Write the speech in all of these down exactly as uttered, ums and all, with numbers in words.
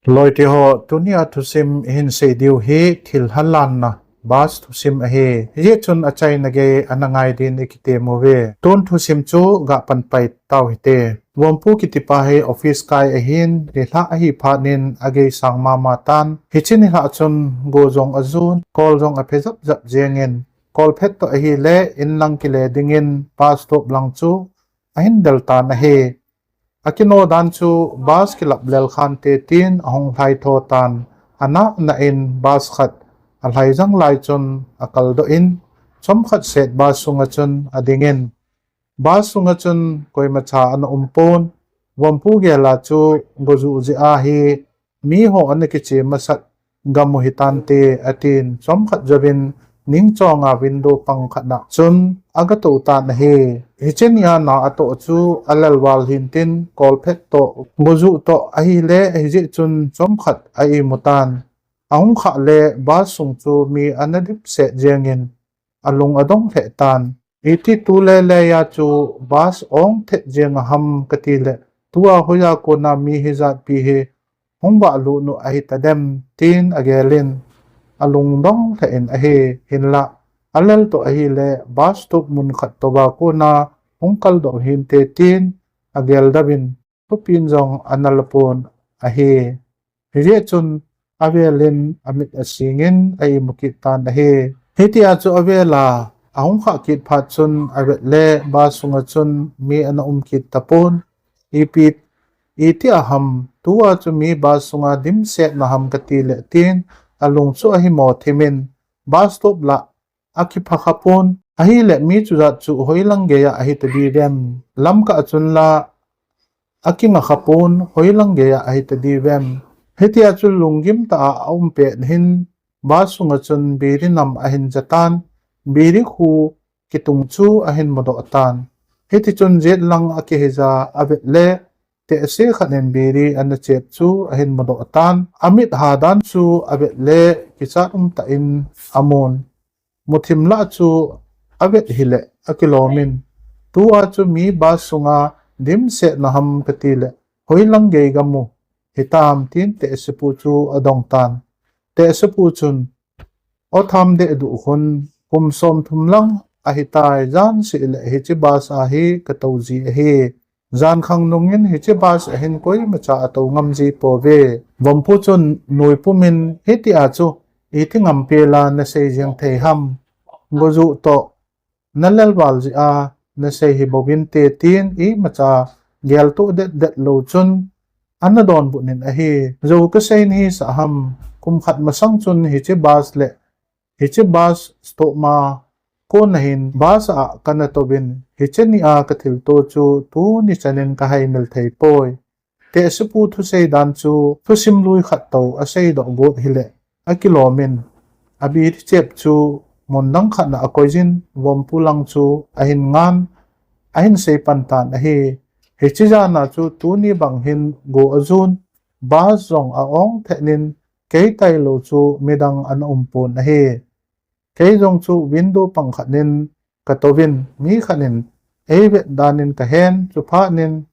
Loite ho, tunia thusim ihin sei diu hi thil halanna bus thusim ahi. Hijeh chun achaina gei ana ngai din ikitemu ve. Tun thusim chu gapan pai tau hite. Vompu kitipa hi office kai ahin, nilhah ahi phat in agei sang mama tan. Hiche nilhah chun go jong ajun, kol jong aphe jap jap jengin, kol phet toh ahile inlang kile dingin bus stop lang chu ahin del tan ahi. Akino dan chu bus kilap lel khante tin ahung lhai tho tan, ana na in bus khat alhai jang lai chun akaldoh in, chomkhat set bus sunga chun adingin, bus sunga chun koimacha ana umpon. Vompu gela chu gojuh jeh a hi miho ana kiche masat gamu hitante, atin chomkhat jouvin ningchonga window pang khat na chun agatou tan ahi. Hiche nia na atoh chu alel val hintin, kol phet toh, gojuh toh ahile hijeh chun chomkhat a-imu tan. Ahung khah le bus sung chu mi ana dimset jengin alung adong lheh tan. Iti tu lele a chu bus ong thet jeng a ham kati le, tua hoiya kona mi hijatpi hi hung vahlut u ahitadem, tin agelin alungdong lheh in ahi. Hinlah alel toh ahile bus stop mun khat touva kona hung kaldoh hinte, tin agel dapin thupin jong ana lapon ahi. Hijeh chun avelin amit asingin a-imu kit tan ahi. Hitia chu avela ahung khah kit phat chun avet le bus sunga chun mi ana um kit tapon. Ipi, itia ham, tua chu mi bus sunga dimset na ham kati le, tin alung chu ahimo thimin bus stop lah akipha khapon. Ahile mi chujat chu hoilang geiya ahitadivem, lamkah chun la akinga khapon, hoilang geiya ahitadivem. Hitia chu lunggim tah a aum pet hin bus sunga chun biri nam ahin jatan, biri khu kitung chu ahin mudoh tan. Hitichun jetlang akihija avet le tehse khat in biri ana chep chu ahin mudoh tan. Amit ha dan chu avet le kichat umtah in amun. Muthim lah chu avet hile akilomin, tua chu mi bus sunga dimset na ham kati le, hoilang gei gamu hitam, tin tehsepu chu adong tan. Tehsepu chun, o tham deh duh khun, kum somthum lang ahitai, jan seh le hiche bus a hi katou ji ahi. Jan khang nungin hiche bus a hin koimacha atou ngam ji pouve. Vompu chun nui pumin, hitia chu iti ngam pela nasei jeng thei ham? Gojuh toh nalel val jeh a nasei hi bouvinte, tin imacha geltoh det det lou chun ana donbut in ahi. Jou kasei nahisah ham? Kum khat masang chun hiche bus le hiche bus stop ma kona hin bus a kana touvin, hiche nia kathilto chu tuni chanin kahaimil thei poi. Tehsepu thusei dan chu thusim lui khat tou aseidoh got hile akilomin, abiri chep chu mun dang khat na akoijin, Vompu lang chu ahin ngan, ahin seipan tan ahi. Hiche jana chu tuni bang hin go ajun, bus jong a-ong thet in, kei tailou chu midang ana umpon ahi. Kei jong chu window pang khat in katouvin, mi khat in eivet dan in kahen, chuphat in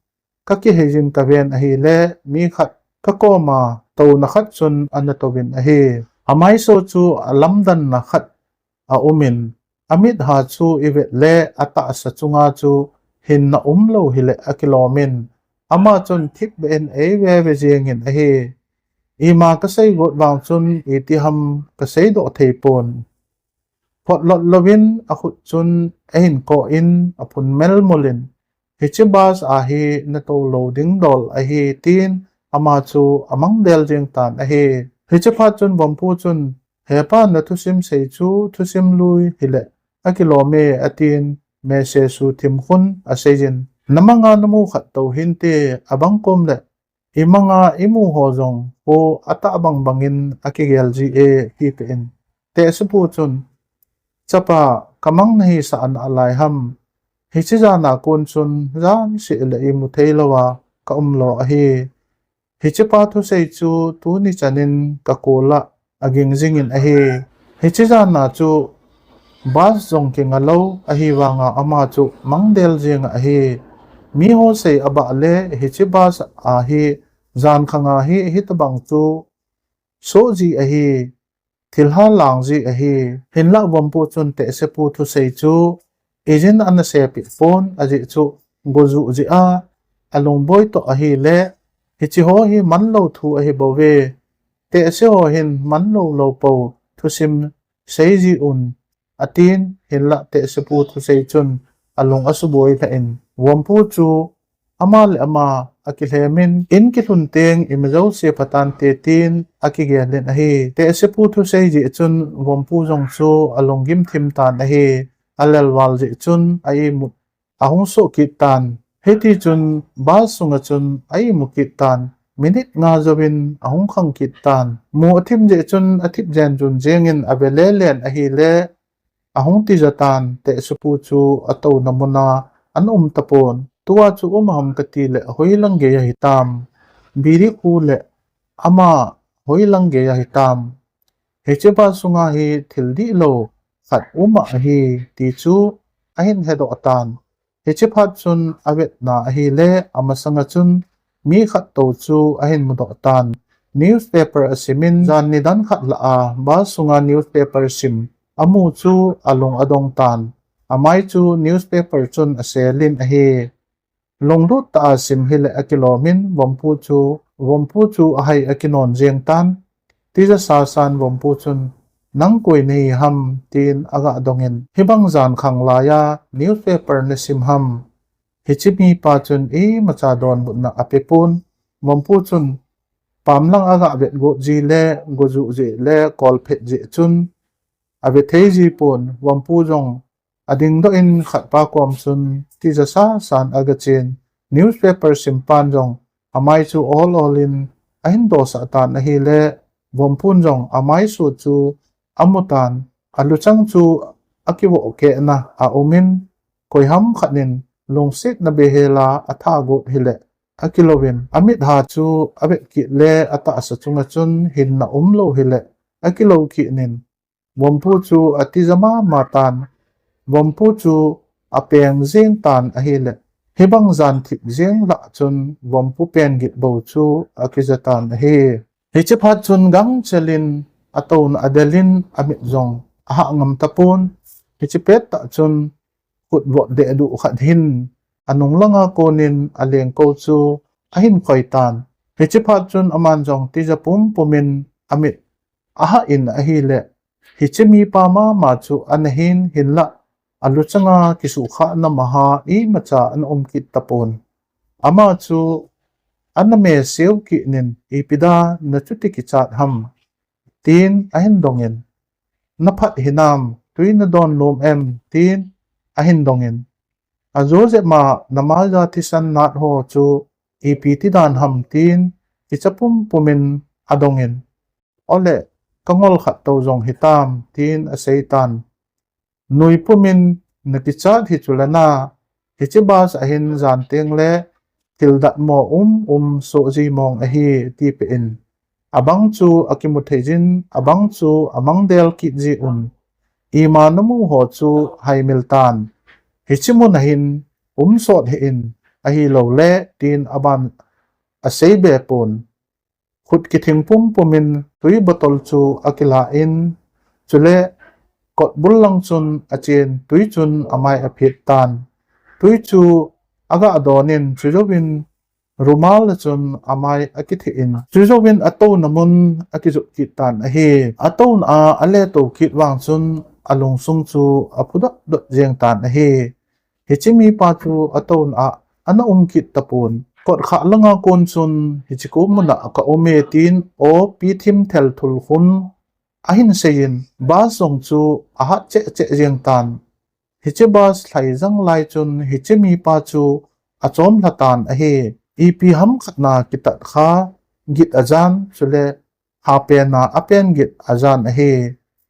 kakiheijin kaven ahile, mi khat kakoma touna khat chun ana touvin ahi. Amaiso chu alamdanna khat aumin, amit ha chu ivet le atahsa chunga chu hinna umlou hile akilomin, ama chun thipbeh in eiveve jengin ahi. Ima kasei got vang chun itiham kaseidoh theipon. Photlot louvin akhut chun ahin koh in aphun melmul in, hiche bus a hi natoulou ding dol ahi, tin ama chu amangdel jeng tan ahi. Hiche phat chun Vompu chun, hepa, nathusim sei chu thusim lui hile akilome, atin mesesu thim khun aseijin, namanga namu khat tou hinte, abang kom le imanga imu ho jong khu atah bang bangin akigel jie, titah in. Tehsepu chun, chapa, kamang nahisah nalai ham? Hiche jana kon chun jan seh le imu theilouva kaumlo ahi. Hichepa thusei chu tuni chanin kakol a aging jingin ahi. Hiche jana chu bus jong kingalou ahivanga ama chu mangdel jenga ahi. Miho sei abah le hiche bus a hi Jan khanga hi hitobang chu soh ji ahi, thilha lang ji ahi. Hinlah Vompu chun tehsepu thusei chu ijin ana sepi pon, ajeh chu gojuh jeh a alungboi toh ahile, hiche ho hi manlou thu ahi bouve. Tehse ho hin manlou lou pou thusim sei ji un, atin. Hinlah tehsepu thusei chun alung asuboi lheh in, Vompu chu ama le ama akilhemin, in kilhun teng ima jouse phatante tin akigelin ahi. Tehsepu thusei jeh chun Vompu jong chu alunggim thim tan ahi. Alelval jeh chun a imut ahung soh kit tan. Hiti chun bus sunga chun a imu kit tan. Minute nga jouvin ahung khang kit tan. Mu athim jeh chun athip jen jun jengin ave lelen ahile, ahung tija tan. Tehsepu chu atouna muna ana um tapon. Tua chu um ham kati le hoilang geiya hitam, biri khu le ama hoilang geiya hitam, hiche bus sunga hi thil dihlou khat um ahi ti chu ahin hedoh tan. Hiche phat chun avetna ahile, amasanga chun mi khat tou chu ahin mudoh tan. Newspaper asimin, jan nidan khat lah a bus sunga newspaper sim amu chu alung adong tan. Amai chu newspaper chun aselin ahi. Lunglut tah a sim hile akilomin, Vompu chu, Vompu chu ahai akinon jeng tan. Tija sasan Vompu chun, nang koi nahi ham, tin aga dongin, hibang jan khang laiya newspaper nasim ham? Hiche mipa chun imacha donbutna apepon. Vompu chun pamlang aga vetgot ji le, gojuh jeh le, kolphet jeh chun ave thei ji pon. Vompu jong adingdoh in khatpa kom chun tija sasan agachen. Newspaper simpan jong amai chu ol ol in ahin dosah tan ahile, Vompun jong amai sut chu amutan. Aluchang chu akivoh kehna aumin, koiham khat in lungsetna behela athagot hile akilouvin, amitha chu avet kit le atahsa chunga chun hinna umlou hile akilou kit in, Vompu chu atija mama tan. Vompu chu apeng jeng tan ahile, hibang jan thip jeng lah chun Vompu pen git bou chu akija tan ahi. Hiche phat chun gangchel in atouna adelin, amit jong ahah ngam tapon. Hiche pettah chun khut vot dehduh khat hin anung langa konin alengkou chu ahin khoi tan. Hiche phat chun aman jong tija pumpum in amit ahah in ahile, hiche mipa mama chu ana hin, hinlah aluchanga kisuhkhahna maha imacha ana um kit tapon. Ama chu ana meseu kit in, ipi dia nachuti kichat ham, tin ahin dongin, naphat hinam, tui nadon nom em, tin ahin dongin, ajo jep ma namaiya thisan nat ho chu ipi ti dan ham, tin kicha pumpum in adongin, ole, kangol khat tou jong hitam, tin asei tan. Nui pumin nakichat hi chule na, hiche bus a hin jan teng le thil datmo um um soh ji mong ahi, tipeh in, abang chu akimu thei jin, abang chu amang del kit ji un. Ima namu ho chu haimil tan. Hiche mun a hin um sot hih in, ahilouleh, tin aban asei be pon. Khut kithing pumpum in tui bottle chu akilah in, chule kotbul lang chun achen, tui chun amai aphet tan. Tui chu aga don in, chujouvin rumal a chun amai akitheh in, chujouvin atouna mun akijot kit tan ahi. Atouna a aletou kit vang chun alungsung chu aphudot dot jeng tan ahi. Hiche mipa chu atouna a ana um kit tapon. Kotkhah langa kon chun, hiche ko muna kaum e, tin aw pi thim thel thul khun ahin seiyin, bus jong chu ahat cheh cheh jeng tan. Hiche bus lhai jang lai chun hiche mipa chu achom lha tan ahi. Ipi ham khatna kitat kha, git ajan, chule hapena apen git ajan ahi.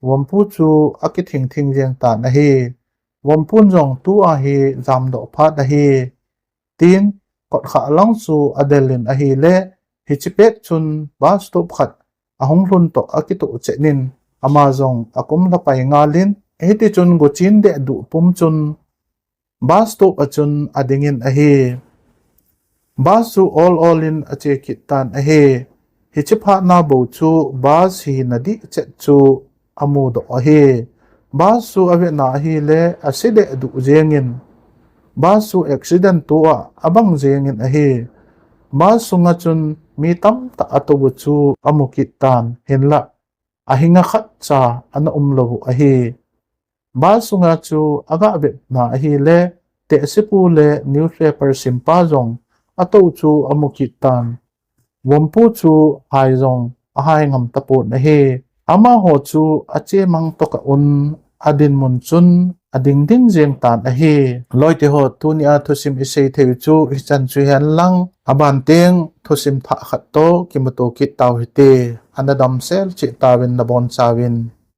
Vompu chu akithing thing jeng tan ahi. Vompun jong tua hi jamdoh phat ahi, tin kotkhah lang chu adel in ahile, hiche pet chun bus stop khat ahung lhun toh akitoh chen in, ama jong akum lha pai ngal in, hiti chun gochen dehduh pum chun bus stop a chun ading in ahi. Bus chu ol ol in ache kit tan ahi. Hiche phat na bou chu bus hina dih chet chu amudoh ahi. Bus chu avetna ahile ase deh duh jengin, bus chu accident tua abang jengin ahi. Bus sunga chun mi tamtah atou chu amu kit tan, hinlah ahinga khatcha ana umlou u ahi. Bus sunga chu aga vetna ahile, tehsepu le newspaper simpa jong atou chu amu kit tan. Vompu chu hai jong ahai ngam tapon ahi. Amaho chu achemang tokah un adinmun chun ading ding jeng tan ahi. Loiteho, tunia thusim isei theiu chu hichan chu hihen lang, aban teng thusim thah khat toh kimuto kit tau hite. Ana damsel cheh tauvin nabonchauvin.